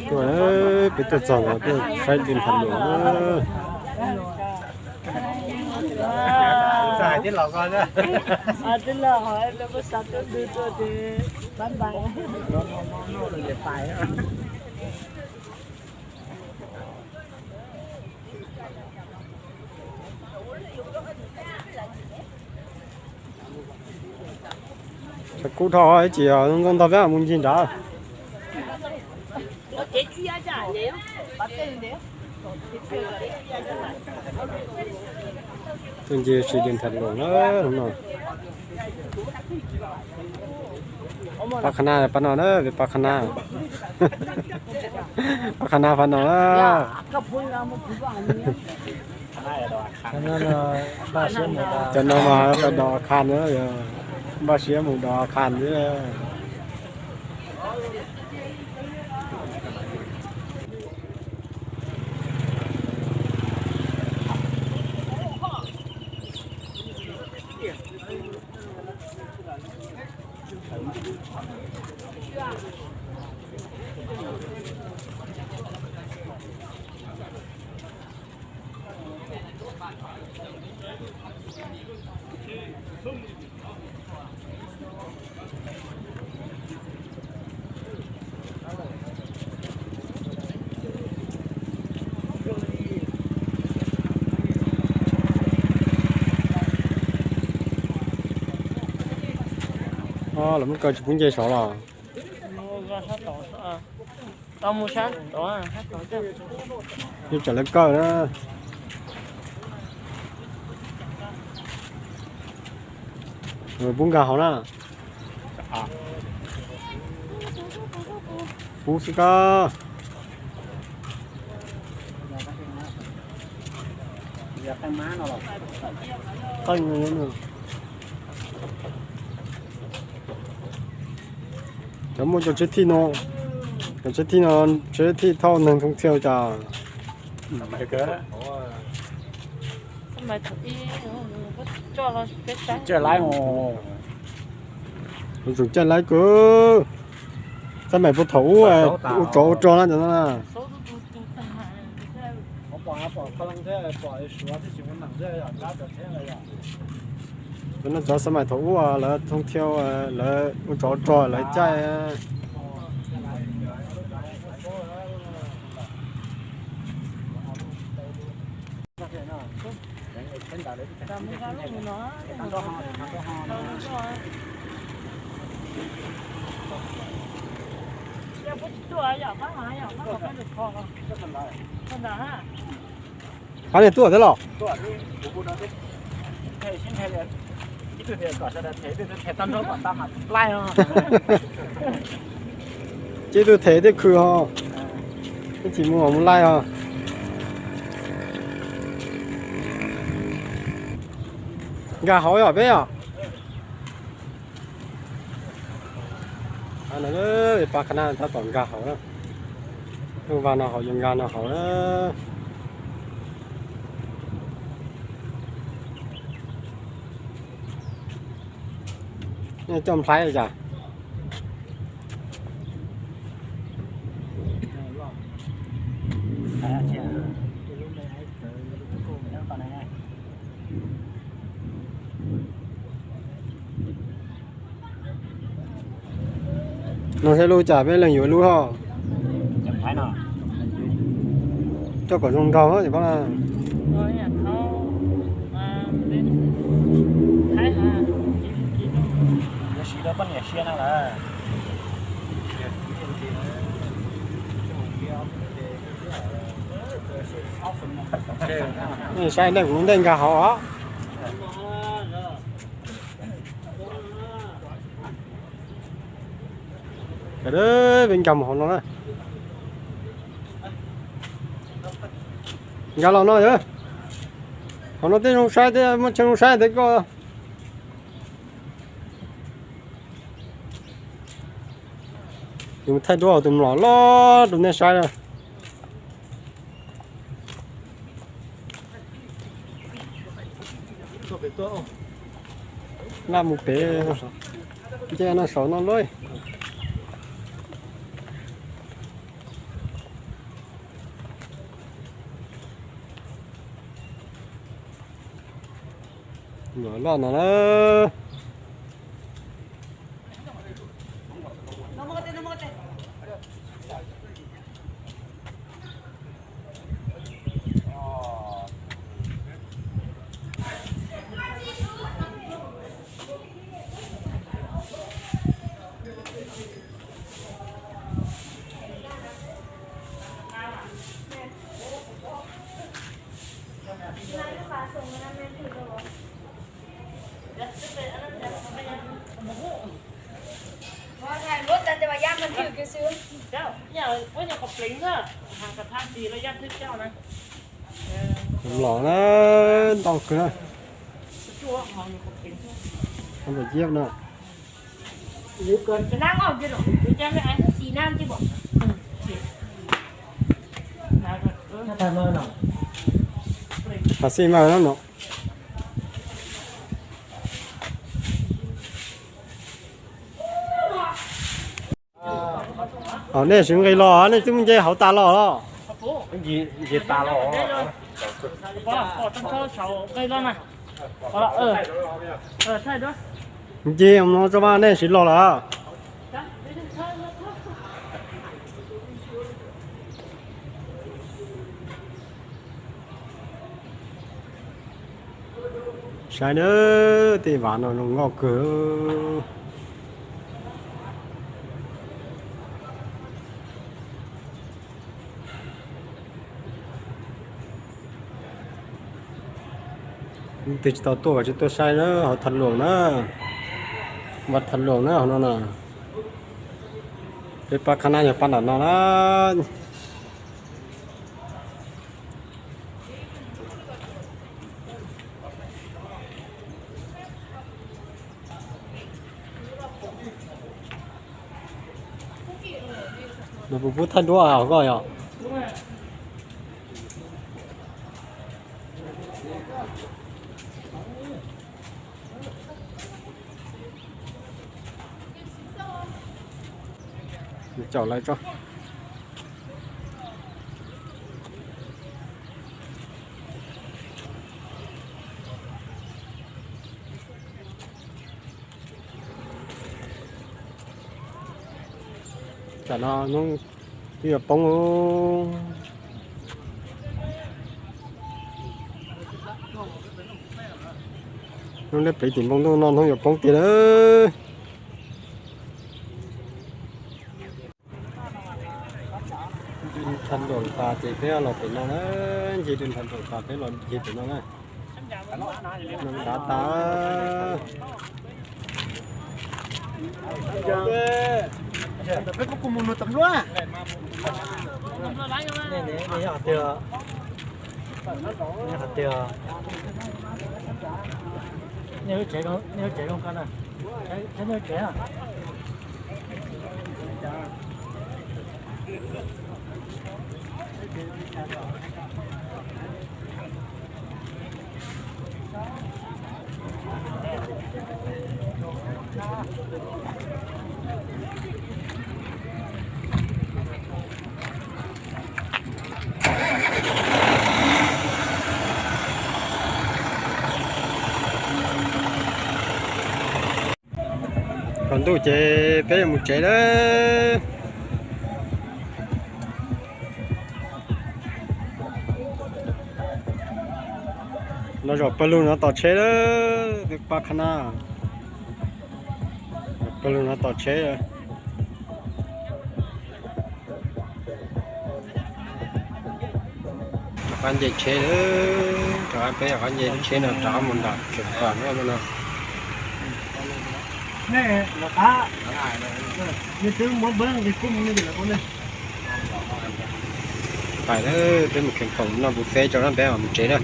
Tuaj, peb tuaj txog no tuaj saib Dies Nthas Luam na. Tshav kub dhau ib tsis ntog peb mus ncig nrad. Tuaj ncig sim Dies Nthas Luam na no. Pab qhab nab pab no na, pab qhab nab. Pab qhab nab pab no na. Cov no mas pab dov Khas na, npaj siab mus dov Khas xwb. Los muab kaw tsis pub nce saud los. Yeej tseem lawv kaw na. Pub nkag hauv na. Pub xwb koj. Cov muaj cov tsheb thij no, cov tsheb thij no, tsheb thij thauj neeg thoob thiaus cas. Tus tsum caij laib kawg. Xab maim puag thaum ub, ua tsov ua rog na cov no na. Cov no cov xab maim thaum ub lawv thoob thiaus, lawv ua tsov ua rog lawv caij. Qhov niag tuaj thiab los? Ces ib tug them thiab khw ho, ib chim mus mus laij ho. Nkag hauv yom peb yom. Pab qhab nab tab tom nkag hauv na. Lub vaj no hauv yuav nkag no hauv na. Nej coj nplhaib li cas? No saib lub cas peb leej yuav lub ho. Coj kom zoo nraug. Nej saib ntej kuv lub ntej nkag hauv os. Peb nkag mus hauv no na. Nkag los no yog. Hauv no tej zoo saib, tej muaj chaw zoo saib tej koj. Tus thaij duab tus mlom loj rau nej saib na. Laj mus pem, nce no saum no lauj. Loj no na. Los na, ntau kawg na. Ntau ciab no. Xav xij mas no. Nej siv nqi los nej twb nce hauv tas los los? Nce tas los. Nce no tso mas nej siv los lawm. Saib na, tej vav no zoo nkauj kawg. Leej twg tsis tau tuaj los tsis tuaj saib na, hauv Thaj Luam na, vaj Thaj Luam na, hauv no na. Peb pab khab nab yog pab nram no na. Nws puas pub thaij duab hauv koj yog? Caum lawv tso. Tam no hnub twb yuav poob, hnub liab pliv tim npoo ntuj no hnub yuav poob tiag lawm. Nce Thaj Luam tas ces peb los pem no na, nce Thaj Luam tas peb los nce pem no na. No dav tas. Peb kuj mus nug tam luaj. Nej yog hais tias, nej lub tsev zoo koj na, nej lub tsev. Tsaus ntuj ces peb yuav mus tsev lawm. Los zaum pawg lug no tos tsheb lawm, pab khab nab. Pawg lug no tos tsheb. Rov qab nce tsheb, rov qab peb rov qab nce lub tsheb no rov qab mus nram tseem kos no no. Pais, peb mus kheev khoom noj bus feb tso na peb mam mus tsev na.